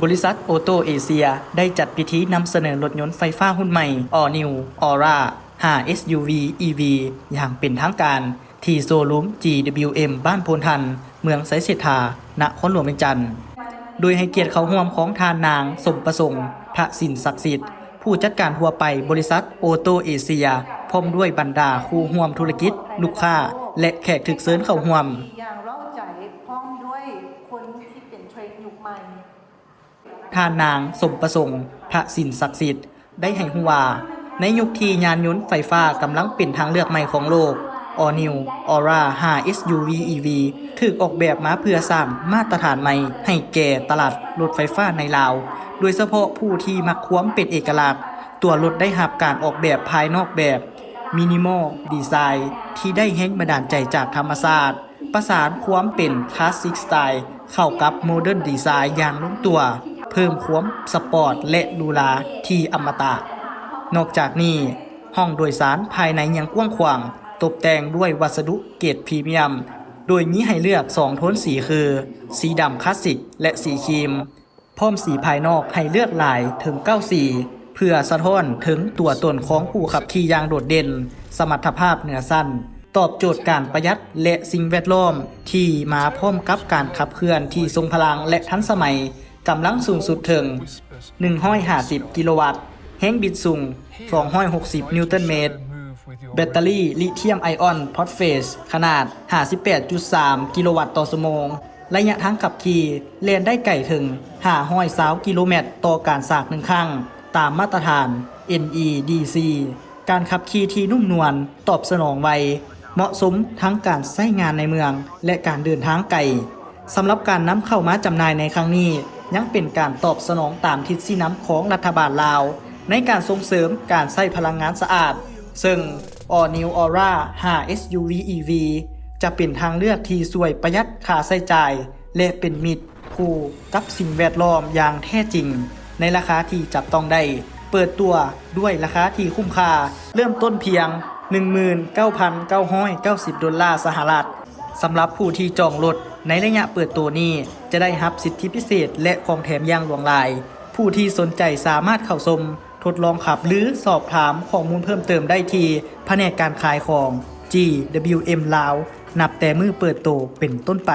ບໍລິສັດໂອໂຕເອເຊຍ ໄດ້ຈັດພິທີນຳສະເໜີລົດຍົນໄຟຟ້າຮຸ່ນໃໝ່ All New Aura ຫ້າ SUV EV ຢ່າງເປັນທາງການ ທີ່ໂຊຣູມ GWM ບ້ານໂພນທັນ ເມືອງໄຊເສດຖາ ນະຄອນຫຼວງວຽງຈັນ ໂດຍໃຫ້ກຽດເຂົ້າຮ່ວມຂອງທ່ານນາງ ສົມປະສົງ ພະສິນສັກສິດ ຜູ້ຈັດການທົ່ວໄປບໍລິສັດໂອໂຕເອເຊຍ ພ້ອມດ້ວຍບັນດາຄູ່ຮ່ວມທຸລະກິດ, ລູກຄ້າ ແລະ ແຂກຖືກເຊີນເຂົ້າຮ່ວມ. ຢ່າງເວົ້າໃຈພ້ອມດ້ວຍຄົນທີ່ເປັນເທຣນຍຸກໃໝ່. ທ່ານນາງ ສົມປະສົງ ພະສິນສັກສິດ ໄດ້ໃຫ້ຮູ້ວ່າ ໃນຍຸກທີ່ຍານຍົນໄຟຟ້າກຳລັງເປັນທາງເລືອກໃໝ່ຂອງໂລກ, All New Aura ຫ້າ SUV EV ຖືກອອກແບບມາເພື່ອສ້າງມາດຕະຖານໃໝ່ໃຫ້ແກ່ຕະຫຼາດລົດໄຟຟ້າໃນລາວ, ໂດຍສະເພາະຜູ້ທີ່ມັກຄວາມເປັນເອກະລັກ. ຕົວລົດໄດ້ຮັບການອອກແບບພາຍນອກແບບ Minimal Design ທີ່ໄດ້ແຮງບັນດານໃຈຈາກທຳມະຊາດ, ປະສານຄວາມເປັນ Classic Style ເຂົ້າກັບ Modern Design ຢ່າງລົງຕົວ, ເພີ່ມຄວາມສະປອດ ແລະ ຫຼູຫຼາທີ່ອະມະຕະ. ນອກຈາກນີ້, ຫ້ອງໂດຍສານພາຍໃນຍັງກວ້າງຂວາງ, ຕົບແຕ່ງດ້ວຍວັດສະດຸເກຣດພຣີມຽມ, ໂດຍມີໃຫ້ເລືອກສອງໂທນສີຄື ສີດຳຄລາສສິກ ແລະ ສີຄຣີມ, ພ້ອມສີພາຍນອກໃຫ້ເລືອກຫຼາຍເຖິງເກົ້າສີ, ເພື່ອສະທ້ອນເຖິງຕົວຕົນຂອງຜູ້ຂັບຂີ່ຢ່າງໂດດເດັ່ນ, ສະມັດຖະພາບເໜືອຊັ້ນ, ຕອບໂຈດການປະຢັດ ແລະ ສິ່ງແວດລ້ອມ ທີ່ມາພ້ອມກັບການຂັບເຄື່ອນທີ່ຊົງພະລັງ ແລະ ທັນສະໄໝ, ກຳລັງສູງສຸດເຖິງໜຶ່ງຮ້ອຍຫ້າສິບກິໂລວັດ, ແຮງບິດສູງສອງຮ້ອຍຫົກສິບນິວຕັນເມດ, ແບັດເຕີຣີລິທຽມໄອອອນ Phosphate ຂະໜາດຫ້າສິບແປດຈຸດສາມກິໂລວັດຕໍ່ຊົ່ວໂມງ, ໄລຍະທາງຂັບຂີ່ແລ່ນໄດ້ໄກເຖິງຫ້າຮ້ອຍຊາວກິໂລແມັດຕໍ່ການສາກໜຶ່ງຄັ້ງ, ຕາມມາດຕະຖານ NEDC. ການຂັບຂີ່ທີ່ນຸ້ມນວນ, ຕອບສະໜອງໄວ, ເໝາະສົມທັງການໃຊ້ງານໃນເມືອງ ແລະ ການເດີນທາງໄກ. ສຳລັບການນຳເຂົ້າມາຈຳໜ່າຍໃນຄັ້ງນີ້ ຍັງເປັນການຕອບສະໜອງຕາມທິດຊີ້ນຳຂອງລັດຖະບານລາວ ໃນການສົ່ງເສີມການໃຊ້ພະລັງງານສະອາດ, ເຊິ່ງ All New Aura ຫ້າ SUV EV ຈະເປັນທາງເລືອກທີ່ຊ່ວຍປະຢັດຄ່າໃຊ້ຈ່າຍ ແລະ ເປັນມິດ ຄູ່ກັບສິ່ງແວດລ້ອມຢ່າງແທ້ຈິງ ໃນລາຄາທີ່ຈັບຕ້ອງໄດ້, ເປີດຕົວດ້ວຍລາຄາທີ່ຄຸ້ມຄ່າ, ເລີ່ມຕົ້ນພຽງໜຶ່ງໝື່ນເກົ້າພັນເກົ້າຮ້ອຍເກົ້າສິບໂດລາສະຫະລັດ. ສຳລັບຜູ້ທີ່ຈອງລົດໃນໄລຍະເປີດໂຕນີ້ ຈະໄດ້ຮັບສິດທິພິເສດ ແລະ ຂອງແຖມຢ່າງຫຼວງຫຼາຍ. ຜູ້ທີ່ສົນໃຈສາມາດເຂົ້າຊົມ, ທົດລອງຂັບ ຫຼື ສອບຖາມຂໍ້ມູນເພີ່ມເຕີມໄດ້ທີ່ພະແນກການຂາຍຂອງ GWM ລາວ ນັບແຕ່ມື້ເປີດໂຕເປັນຕົ້ນໄປ.